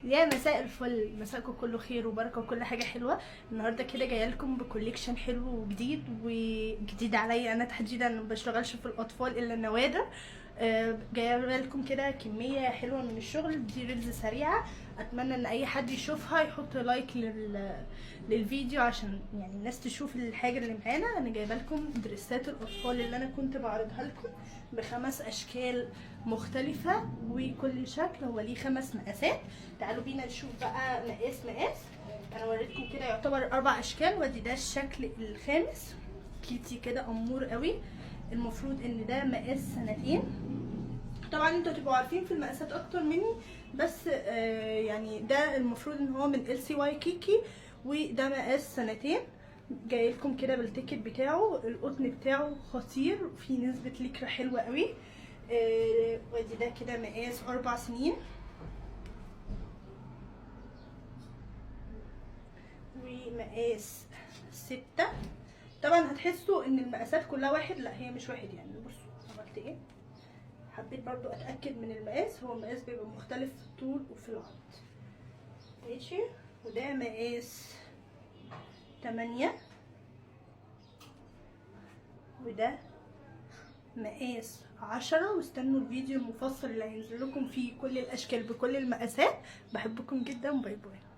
يا مساء الفل، مساءكم كله خير وبركة وكل حاجة حلوه. النهارده كده جاية لكم ب collection حلو وجديد، وجديد عليا انا تحديدا، ما بشتغلش في الاطفال الا النوادر. جاية لكم كده كمية حلوة من الشغل، دي reels سريعه، اتمنى ان اي حد يشوفها يحط like للفيديو عشان يعني الناس تشوف الحاجة اللي معانا. انا جايبه لكم دريسات الاطفال اللي انا كنت بعرضها لكم بخمس اشكال مختلفة، وكل شكل هو ليه 5 مقاسات. تعالوا بينا نشوف بقى مقاس مقاس. انا وريتكم كده يعتبر 4 اشكال، وادي ده الشكل الخامس، cutie كده امور قوي. المفروض ان ده مقاس 2 سنين. طبعا انتوا هتبقوا عارفين في المقاسات اكتر مني، بس يعني ده المفروض ان هو من LC Waikiki، وده مقاس 2 سنين. جاي لكم كده بال ticket بتاعه، القطن بتاعه خطير، في نسبة ليكرا حلوة قوي. وادي ده كده مقاس 4 سنين، ومقاس 6. طبعا هتحسوا ان المقاسات كلها واحد، لا هي مش واحد يعني. بصوا عملت ايه، حبيت برضو اتاكد من المقاس، هو المقاس بيبقى مختلف في الطول وفي العرض، ماشي. وده مقاس 8، وده مقاس 10. واستنوا الفيديو المفصل اللي هينزل لكم فيه كل الاشكال بكل المقاسات. بحبكم جدا، bye bye.